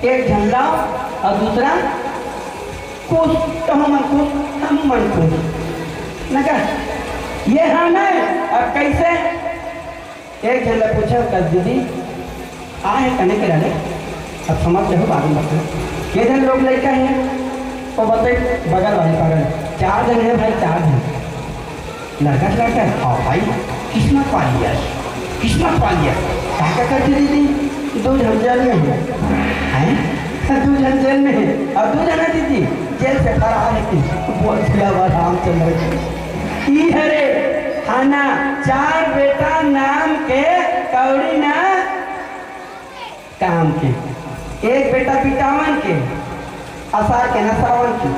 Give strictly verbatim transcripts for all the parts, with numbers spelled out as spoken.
एक झन लाव अउ दूसरा खुश, तहूँ मन खुश, हमू मन खुश। न का? ये हाँ नहीं, अब कैसे? एक झन ला पूछे, कस दीदी, आ हे कने के रहले? अब समझ जाहू, बाद में बताहू। के झन लोग लइका हे? वो बताइस बगल वाली पारा में। चार झन हे भाई, चार झन। लड़का से लड़का हे, हाँ भाई, किस्मत वाली हे, किस्मत वाली हे। का का करथे दीदी? दू झन जेल में हे। हैं? दू झन जेल में हे। अउ दू झन हे दीदी, जेल से फरार हे कि। बोल सियावर रामचंद्र की। ई हरे, हाँ ना, चार बेटा नाम के, कौड़ी ना काम के। एक बेटा बिटावन के, असार के नसावन के।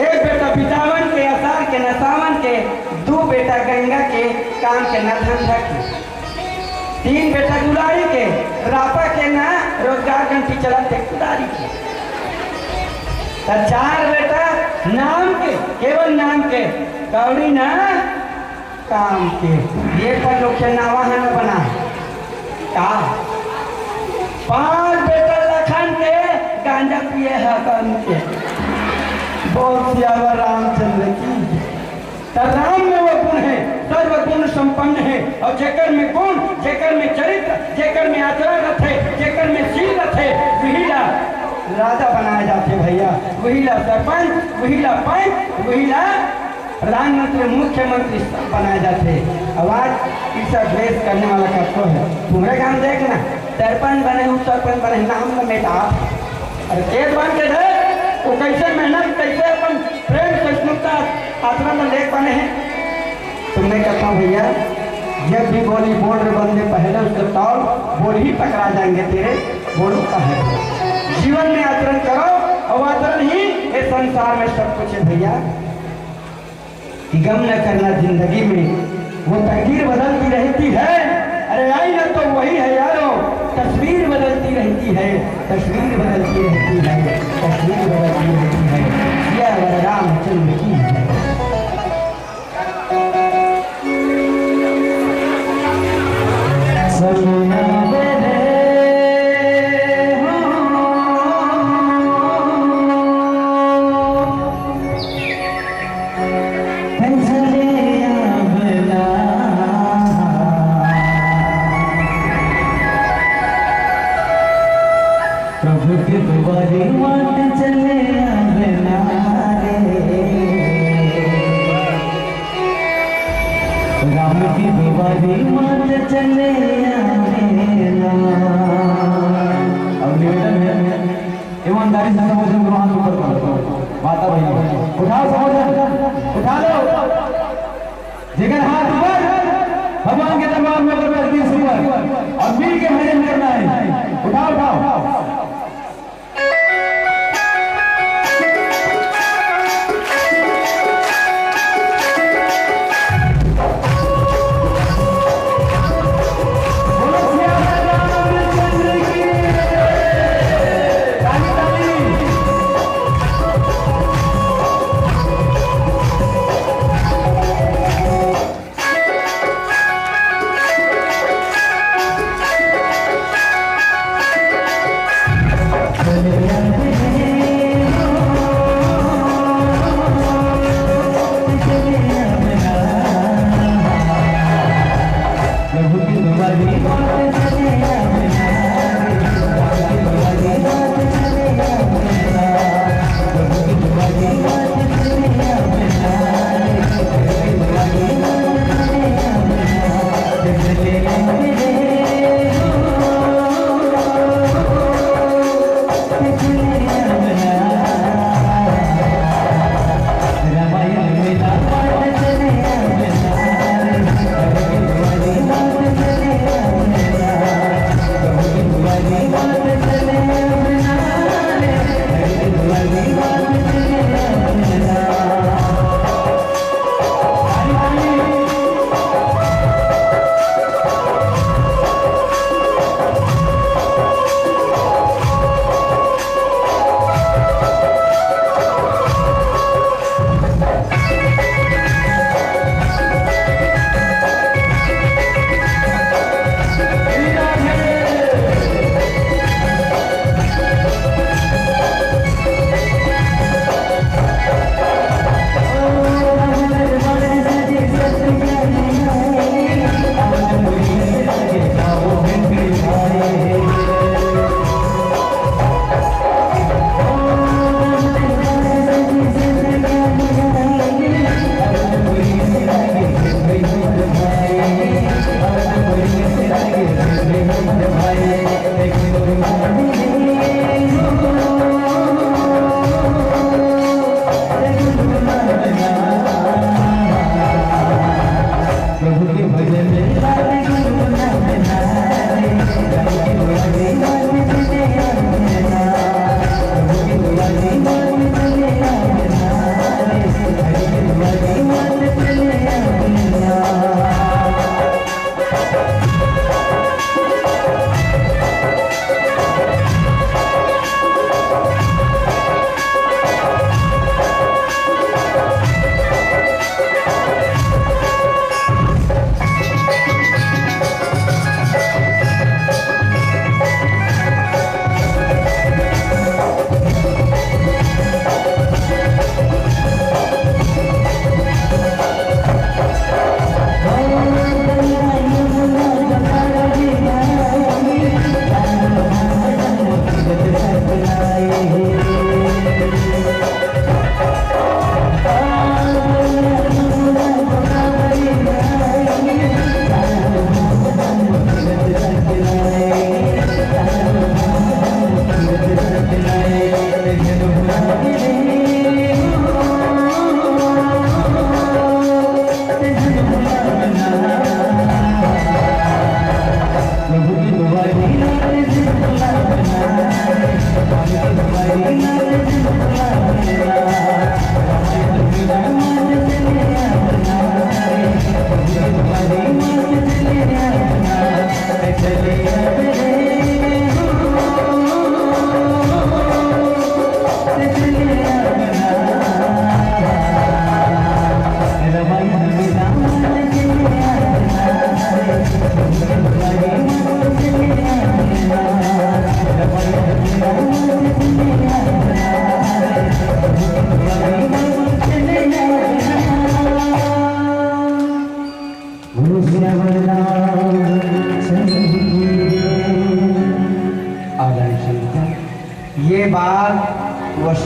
एक बेटा बिटावन के, असार के नसावन के। दू बेटा गंगा के, काम के ना धंधा के। तीन बेटा दुलारी के, रापा के ना रोजगार घंटी चलत एक कुदारी के। त चार बेटा नाम के, केवल नाम के, कौड़ी ना काम के। ये पर लोग के नावा है ना बना। का? पांच बेटा लखन के, गांजा पिए हकन के। बोल सियावर रामचंद्र की। त राम में वो गुण हे, सर्वगुण संपन्न हे। अउ जेकर में गुण, जेकर में चरित्र, जेकर में आचरण रथे, जेकर में शील रथे, वही ला राजा बनाया जाथे भैया, वही ला सरपंच, वही ला पंच, वही ला प्रधानमंत्री, मुख्यमंत्री सब बनाए जाथे। अब आज ईर्ष्या द्वेष करने वाला कतको हे। तुम्हरे गांव देख ना, सरपंच बने, उप सरपंच बने, नाम में मेटा। अरे तेज बन के देख, वो कैसे मेहनत, कैसे अपन प्रेम सहिष्णुता आचरण में लेके बने हे। तो मैं कहता हूँ भैया, जब भी बोली बोल रे बंदे, पहले उसके तौल बोल ही टकरा जाएंगे तेरे, बोलू का है। जीवन में आचरण करो, अउ आचरण ही ये संसार में सब कुछ हे भैया। कि गम न करना जिंदगी में, वो तकदीर बदलती रहती है। अरे आईना तो वही है यारो, तस्वीर बदलती रहती है, तस्वीर बदलती रहती है, तस्वीर बदलती रहती है। सियावर रामचंद्र की जय। प्रभु के दुआरी मात चले आवे ना रे। राम की दुआरी मात चले आवे ना। अब निवेदन है, ईमानदारी से समझो, हाथ ऊपर करो। माता बहन, उठाओ समझो, उठा लो। जेकर हाथ ऊपर, भगवान के दरबार में ओकर तकदीर सुपर, और मिल के भजन करना है। उठाओ, उठाओ।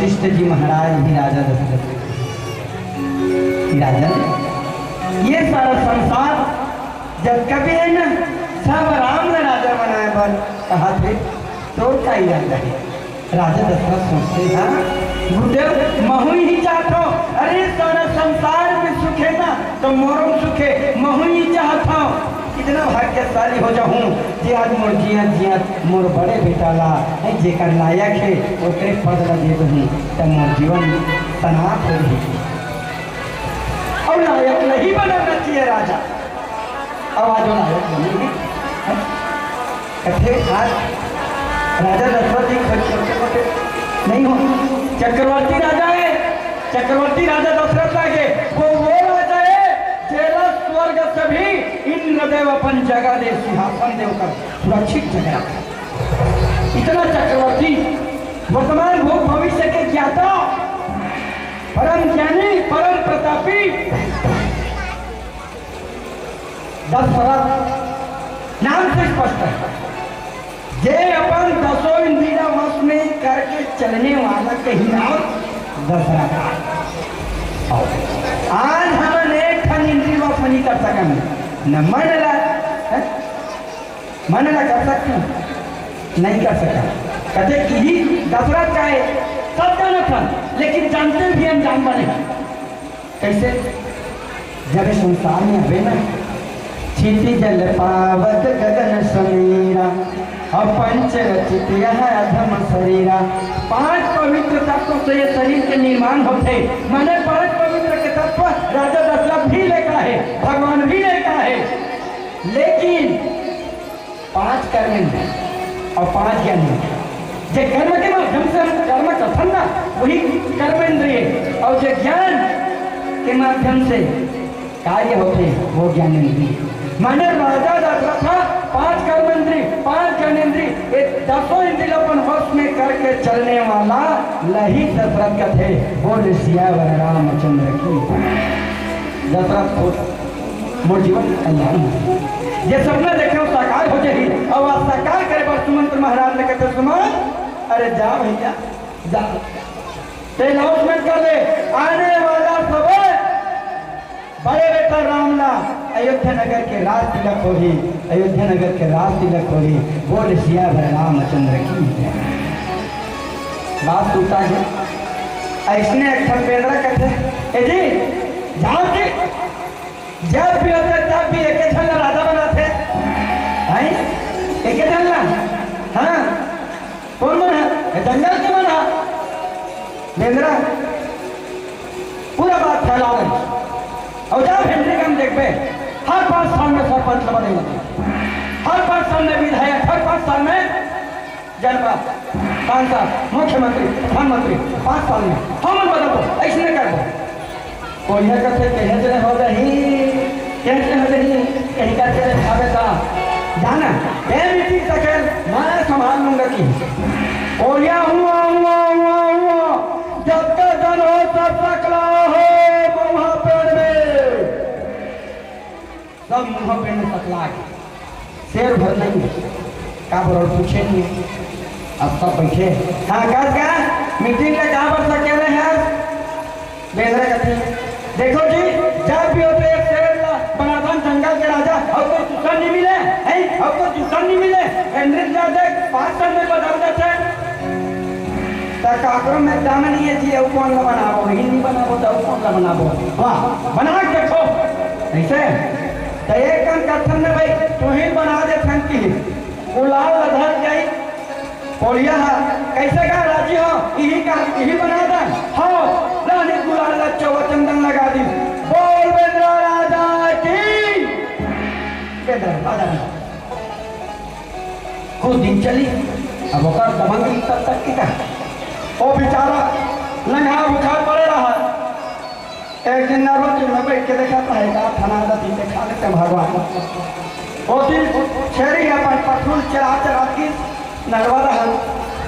वशिष्ठ जी महाराज भी राजा दशरथ कि राजन, ये सारा संसार जतका भी है ना, सब राम ने राजा बनाए बर कहा थे, तो का इरादा है? राजा दशरथ सोचते, हाँ गुरुदेव, महू ही चाहत हूँ, अरे सारा संसार में सुख है ना, तो मोरो सुख है, महू ही चाहत हूँ। कितना भाग्यशाली हो जाहूँ जे आज मोर जिया जिया मोर बड़े बेटा ला, है जेकर लायक है, ओकरे पद ला दे दूँ, तब मोर जीवन सनाथ हो जाही। और लायक नहीं बनाना चाहिए राजा। अब आज वो लायक बनेंगे, हैं? कथे आज राजा दशरथ जी खुद छोटे मोटे नहीं हो, चक्रवर्ती राजा है। चक्रवर्ती राजा दशरथ लागे, वो वो राजा है जेला स्वर्ग से भी इंद्रदेव अपन जगह दे, सिंहासन दे ओकर सुरक्षित जगह। इतना चक्रवर्ती, वर्तमान भूत भविष्य के ज्ञाता, परम ज्ञानी, परम प्रतापी दशरथ नाम से स्पष्ट है, जे अपन दसों इंद्रिया वश में करके चलने वाला कहीं नाम दशरथ। आज हमन एक ठन इंद्रिय वश नहीं कर सकन, न मन ला, है? मन ला कर सकते हैं, नहीं कर सकते। कहते कि ही दशरथ का है, सब जानत हन, लेकिन जानते भी अनजान बने हैं। कैसे? जब इस संसार में आवे ना, क्षिति जल पावत गगन समीरा, और पंच रचित यह अधम शरीरा। पांच पवित्र तत्व से ये शरीर के निर्माण होते, माने पांच पवित्र के तत्व राजा दशरथ भी लेकर है, भगवान भी लेकर है, लेकिन पांच कर्मेंद्रिय और पांच ज्ञानेंद्रिय। जे कर्म के माध्यम से हम कर्म करथन ना, वही कर्मेंद्रिय, और जे ज्ञान के माध्यम से कार्य होथे, वो ज्ञानेंद्रिय। माने राजा दशरथ पांच कर्मेंद्रिय, पांच ज्ञानेंद्रिय, ये दसों इंद्रिय अपन वश में करके चलने वाला लही दशरथ कथे। बोल सियावर रामचंद्र की। दशरथ खुश, मोर जीवन के कल्याण हो। जे सपना देखे हो साकार हो जाही। और आज साकार करे बर सुमंत महाराज ने कहते, सुमंत, अरे जा भैया, जा, ते announcement कर दे, आने वाला समय बड़े बेटा राम ला अयोध्या नगर के राज तिलक होही, अयोध्या नगर के राज तिलक होही। बोल सियावर रामचंद्र की जय। बात सुनता है, ऐसने एक ठन बेंदरा कहते, ए जी, जाओ जी, जब भी होथे, तब भी एके झन ला राजा बनाथे। हैं? एके झन ला? हाँ। कोन मन ह? ए जंगल के मन ह। बेंदरा पूरा बात फैला रही। और जा भेंडरी गांव देखबे, हर पाँच साल में सरपंच बने, हर पाँच साल में विधायक, हर पाँच साल में जनपद, सांसद, मुख्यमंत्री, प्रधानमंत्री, पाँच साल में हमन बदलबो, ऐसने करबो। कोरिया कथे, "कहे जने हो जाही, कहे जने हो जाही, कहीं करके रे खाबे ता।" जाना, ए मीटिंग तक मैं संभाल लूंगा कि कोरिया हुआ, हुआ, हुआ, हुआ, जब तक जन हो, तब तक ला हो, महुआ पेड़ में। सब मुंह पे में सकला के, शेर भर नहीं है। का बरोबर पूछे नहीं है। अब सब बैठे, हाँ, कस का मीटिंग में का बर सकेले हैं? बेंदरा कथे, देखो जी, जब भी होथे एक शेर ला बनाथन जंगल के राजा, और कोई दूसर नहीं मिले, हैं? और कोई दूसर नहीं मिले। एंड्रिक राजा पाँच साल में बदल देथे। त काकरो में दम नहीं है जी, अउ कौन ला बनाबो? हिंदी बनाबो त अउ कौन ला बनाबो? वाह, बना के देखो। ऐसे? त एक काम करथन ना भाई, तू ही बना देथन कि गुलाल ला धर के आई, कोरिया हा, कैसे का राजी हो? इही का, इही बना दे। हाँ, रानी गुलाल ला चौवा चंदन लगा दी। बोल बेंदरा राजा की। बेंदरा राजा की। कुछ दिन चली, अब ओकर दबंगई तब तक के का। ओ बेचारा लंगहा भूखा पड़े रहा। एक दिन नरवा चूल्हा बैठ के देखा था, का फना दती देखा लेते भगवान। ओ दिन छेरी अपन पठुल चरा चरा की नरवा रहा।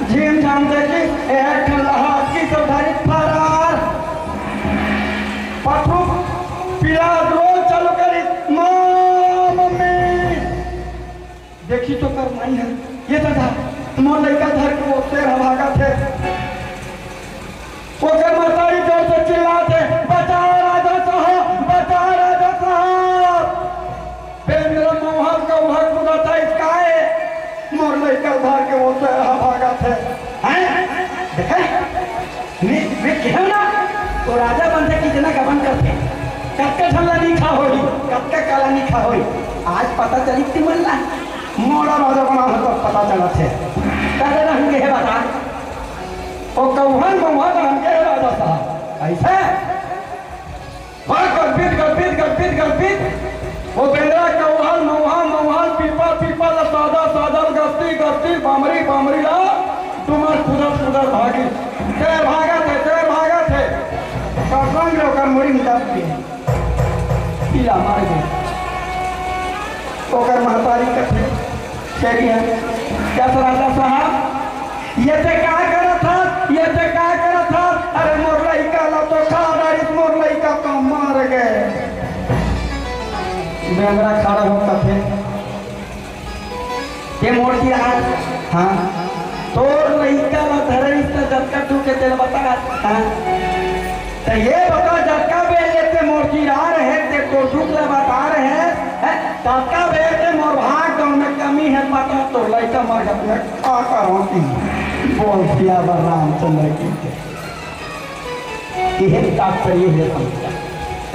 झीम झाम देखी, एक ठन लहा की तो धरी फरार। पठुल पीला रोज चालू करी, "माँ, मम्मी।" देखी तो कर माई है, "ये दादा, मोर लइका धर के वो शेर ह भागत हे।" ओकर महतारी जोर से चिल्लात हे, "बचाओ राजा साहब, बचाओ राजा साहब।" बेंदरा मउहा कउहा कूदत हे, "काय? मोर लइका धर के वो तो हा भागत हे।" हैं? देखे? मैं, मैं कहेंव ना, वो राजा बनथे कितना गबन करथे। कतका झन ला नइ खा होही, कतका काला नइ खा होही। आज पता चली तिमन ला, मोला राजा बनाहूँ त पता चलत हे। कते रहन के हे बता? ओ कउहा मउहा रहन के हे राजा साहब। अइसे? वाह, गलबित, गलबित, गलबित, गलबित। ओ बेंदरा कउहा मउहा, मउहा पीपल, पीपल सादा, सादा गस्ती, गस्ती बामरी, बामरी ला तुम्हर कुदत, कुदत भागी। शेर भागत हे, शेर भागत हे। कसम ले ओकर मुड़ी में दब के पीला मार दे। ओकर महतारी कथे, कहि हे, "कस राजा साहब, ये ते का करत हस? ये ते का करत हस? अरे मोर लइका ला तो खा डारिस, मोर लइका तो मर गे।" बेंदरा खड़ा हो कथे, "ते मोर किरार, हाँ, तोर लइका ला धरिस त जतका दुख हे तेला बता, हाँ, त ये बता जतका बेर ले ते मोर किरार हे, ते तोर दुख ला बता रहे, हैं? ततका बेर ते मोर भाग दौड़ में कमी हे, बता तोर लइका मर गे, मैं का करहूँ कि?" बोल सियावर रामचंद्र की जय। इहे तात्पर्य हे समझा।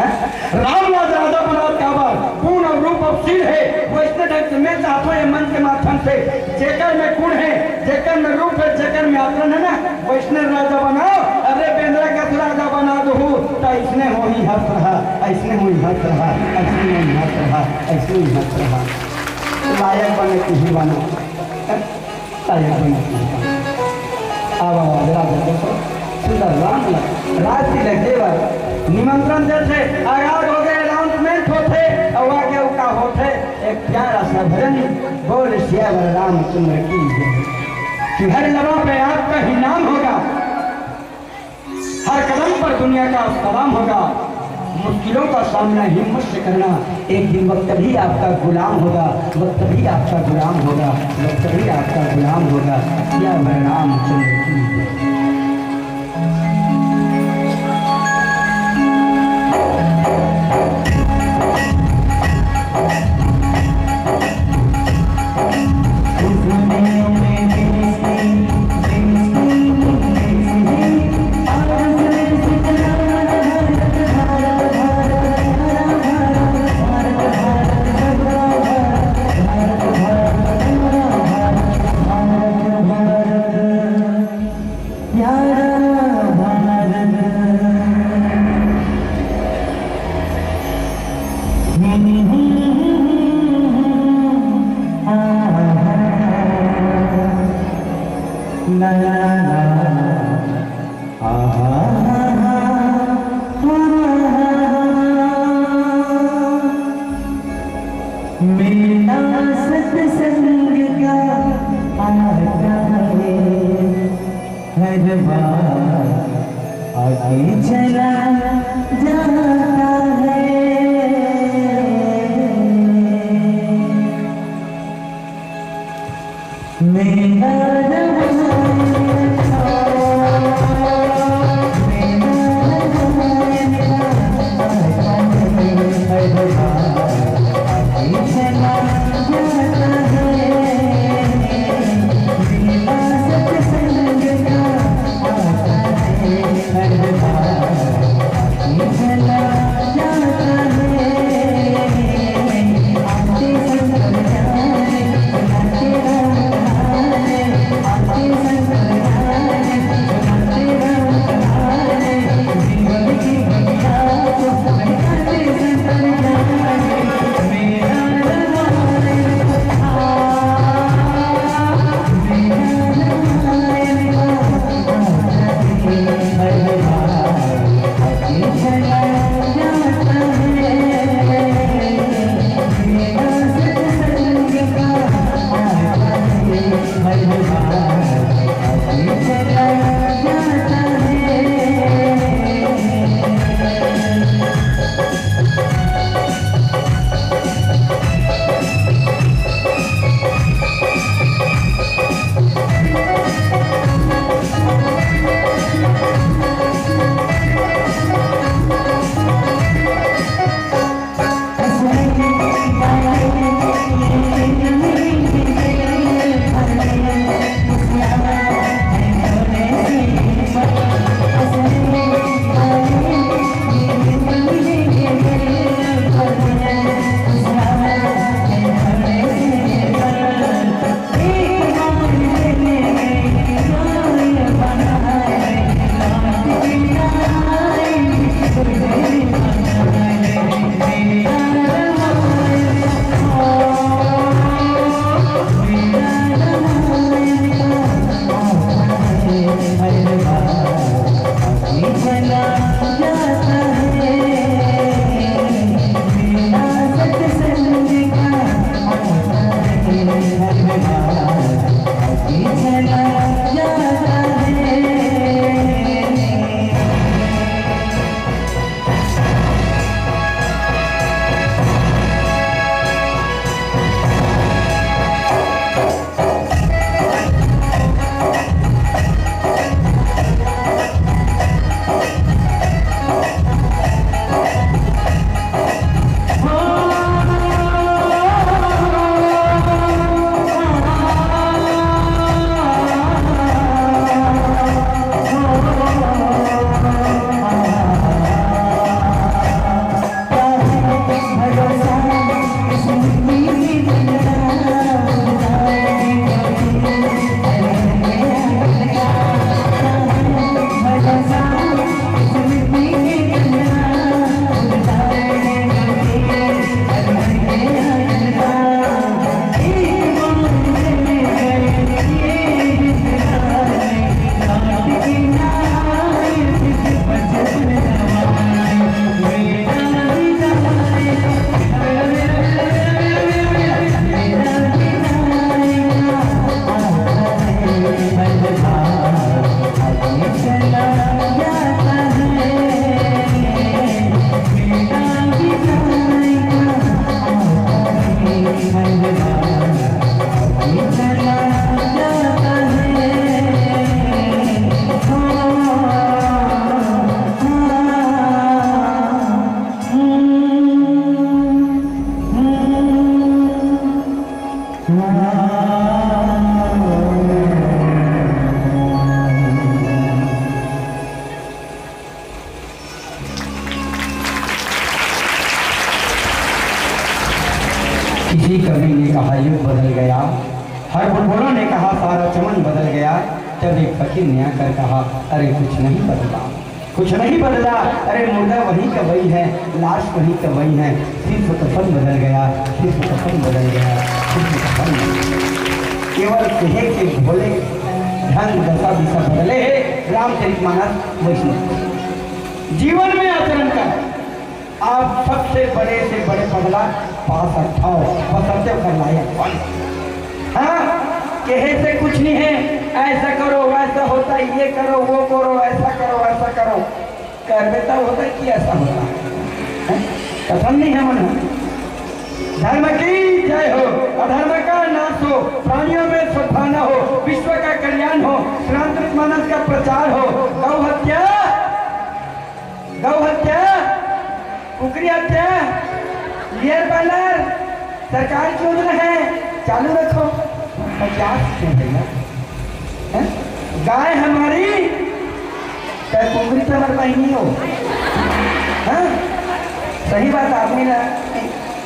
हैं? राम ला राजा बनात काबर? गुण अउ रूप अउ शील हे, वइसने ढंग से मैं चाहत हँव ये मंच के माध्यम से, जेकर में गुण हे, जेकर में रूप हे, जेकर में आचरण हे ना, वइसने राजा बनाव। अरे बेंदरा कस राजा बना दुहू, त अइसने होही हँस रहा, अइसने होही हँस रहा, अइसने होही हँस रहा, अइसने होही हँस रहा। लायक बने तुही बना। आवा, आवा, राजा दशरथ, सुंदर राम ला, राज तिलक देवा, निमंत्रण देथे, आगाज होगे, announcement होथे, अउ आगे अउ का होथे, एक प्यारा सा भजन, बोल सियावर रामचंद्र की जय। कि हर लबा पे आपका ही नाम होगा, हर कदम पर दुनिया का सलाम होगा। मुश्किलों का सामना हिम्मत से करना, एक दिन वक्त भी आपका गुलाम होगा, वक्त भी आपका गुलाम होगा, वक्त भी आपका गुलाम होगा। सियावर रामचंद्र की जय। प्यारा भारत। मेला सत्संग का आता है हर बार, आगे चला जाता है। मेरा रब, मेरा रब, आगे चला जाता है। मेला सत्संग का आता है हर बार। किसी कवि ने कहा, युग बदल गया, हर बुलबुलों ने कहा, सारा चमन बदल गया। तब एक फकीर ने आकर कहा, अरे कुछ नहीं बदला, कुछ नहीं बदला। अरे मुर्दा वही का वही है, लाश वही का वही है। सिर्फ कफन बदल गया, सिर्फ कफन बदल गया, सिर्फ कफन बदल गया। केवल कहे के भोले ढंग दशा दिशा बदले है। रामचरित मानस वैष्णव। जीवन में आचरण कर, आप सबसे बड़े से बड़े पगला पा सकता हो, बसंते कर लायक बन। हाँ, कहे से कुछ नहीं है, ऐसा करो, वैसा होता है, ये करो, वो करो, ऐसा करो, वैसा करो, करबे तब होता है कि ऐसा होता है? हैं? कथन नहीं है मन में। धर्म की जय हो, अधर्म का नाश हो, प्राणियों में सद्भावना हो, विश्व का कल्याण हो, रामचरित मानस का प्रचार हो। गौ हत्या, गौ हत्या, कुकरी हत्या, बियर पार्लर, सरकार की योजना है, चालू रखो। पचास है भैया, हैं? गाय हमारी, चाहे कुकरी तो हमारी बहनी हो, हाँ? सही बात, आदमी ना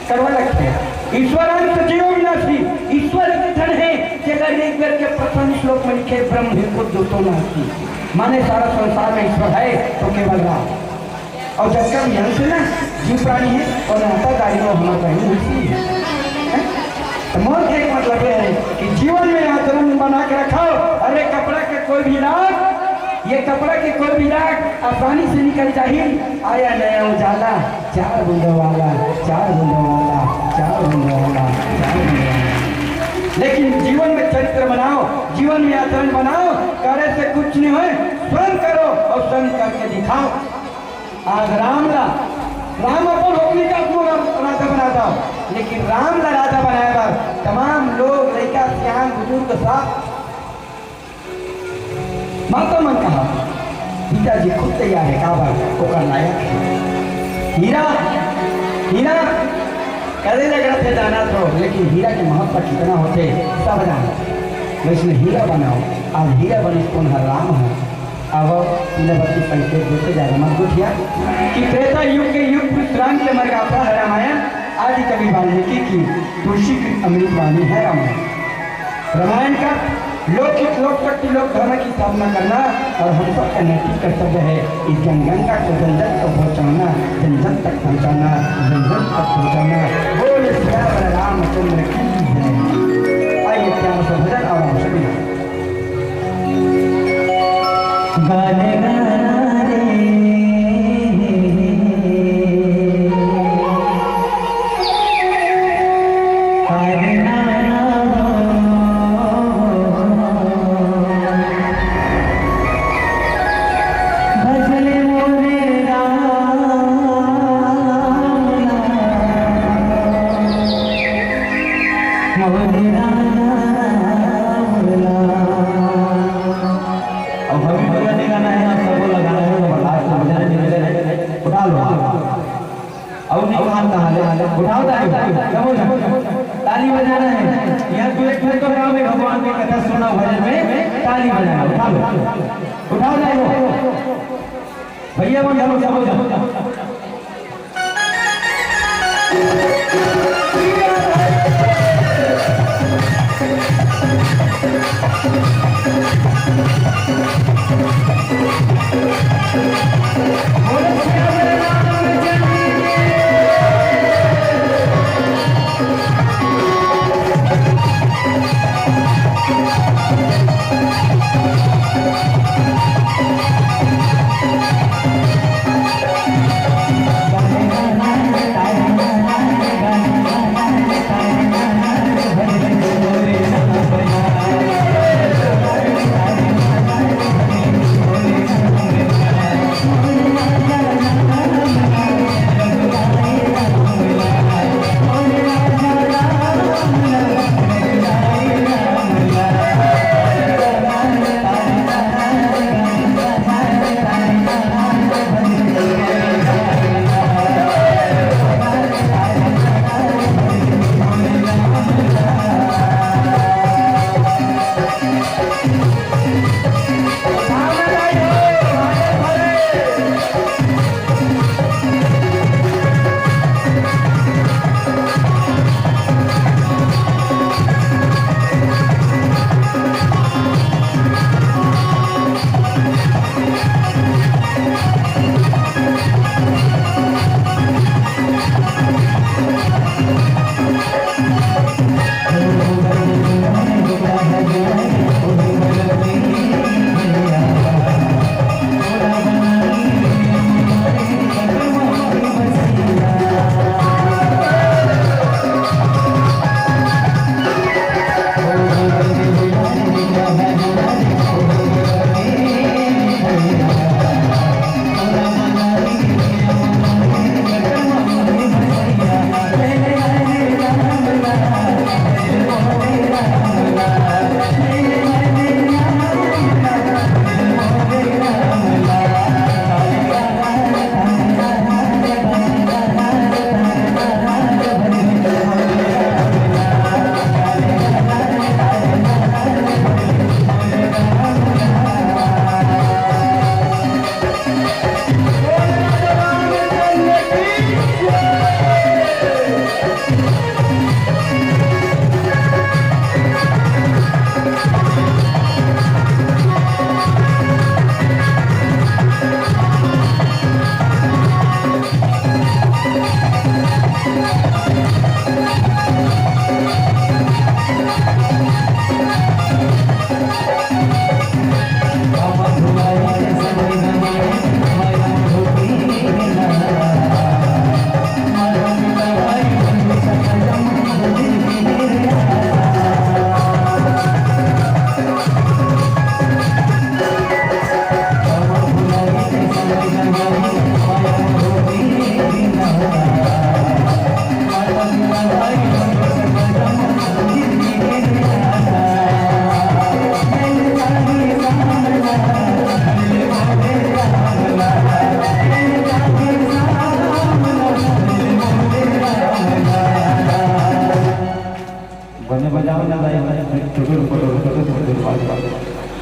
कड़वा लगता है। ईश्वरांत जीव विनाशी, ईश्वर के धन है, जेकर ऋग्वेद के प्रथम श्लोक में लिखे, ब्रह्म ही कुछ दूसरो नास्ति। माने सारा संसार में ईश्वर है तो केवल राम। और जब कब यंत्र ना जीव प्राणी है और नाता दारी में हमारा बहन हुई है। हैं? तो मोर के एक मतलब ये है कि जीवन में आचरण बना के रखो। अरे कपड़ा के कोई भी दाग, ये कपड़ा के कोई भी दाग आसानी से निकल जाही। आया नया उजाला, चार बूंदों वाला, चार बूंदों वाला, चार बूंदों वाला, चार बूंदों वाला। लेकिन जीवन में चरित्र बनाओ, जीवन में आचरण बनाओ। करे से कुछ नहीं होए, स्वयं करो और स्वयं करके दिखाओ। आज राम ला, राम अपन होकनी का अपनो रा-, राजा बना दो, लेकिन राम ला राजा बनाए बर तमाम लोग, लइका, सियान, बुजुर्ग, सब माता मन कहा, पिताजी खुद तैयार है, काबर ओकर लायक है। हीरा, हीरा करे ले गलत है जाना तो, लेकिन हीरा के महत्व कितना होते सब जाना। वैसने हीरा बनाओ, आज हीरा बने कौन है? राम है। अब पीला बत्ती संकेत देते जा रहा मत गोठिया कि त्रेता युग के युग पुरुष राम के मर्गाथा है रामायण, आदि कवि वाल्मीकि की तुलसी की अमृत वाणी है रामायण। रामायण का लोक हित, लोक शक्ति, लोक धर्म की स्थापना करना और हम सबका नैतिक कर्तव्य है। इस जन गंगा को जन जन तक पहुंचाना, जन जन तक पहुंचाना, जन जन तक पहुंचाना। बोल सियावर रामचंद्र की जय। आइए प्यार से भजन और आप सभी गाने गाना रे, गाने गाना रो। भजले मोरे राम, मोरे राम। अब हमें बजाने गाना है, आप सबको लगाना है, तो लास्ट में बजाने नहीं मिले, उठा लो। अब नहीं, कहाँ, कहाँ ले, उठाओ ताली, क्या बोल रहे हो? ताली बजाना है। यहाँ दुएट में तो गाँव में भगवान की कथा सुना, भजन में ताली बजाना, उठा लो, उठाओ ताली। भैया बन जाओ, सब हो जाओ।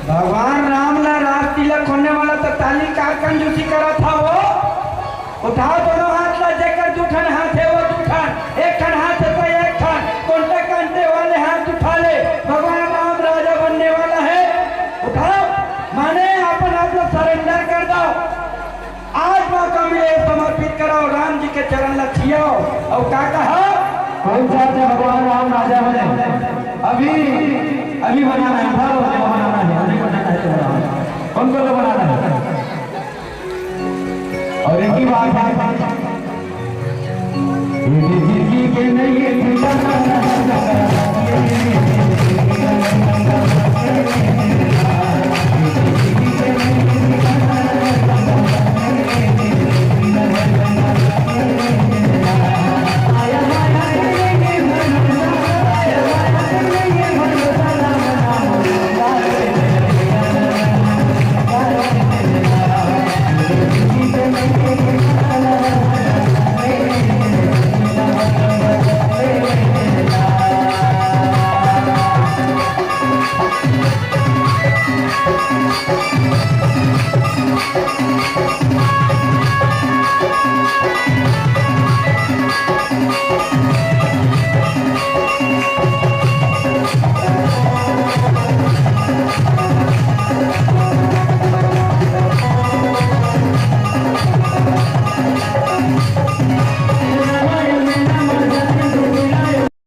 भगवान राम ला रास तिलक होने वाला तो ताली का कंजूसी करत हा वो। उठाओ दोनों हाथ ला, जेकर दू ठन हाथ है वो दू ठन, एक ठन हाथ है तो एक ठन, कोंटे कांटे वाले हाथ उठा ले। भगवान राम राजा बनने वाला है। उठाओ, माने अपन आप ला सरेंडर कर दो। आज मौका मिले, समर्पित कराओ, राम जी के चरण ला छियाओ। अउ का कहा? कौन सा से भगवान राम राजा बने? अभी, अभी बनाना है, उठा लो, जो बनाना है, अभी बनाना है तो बनाओ। कौन को तो बनाना है? और एक ही बात है, ये जिंदगी के नहीं, ये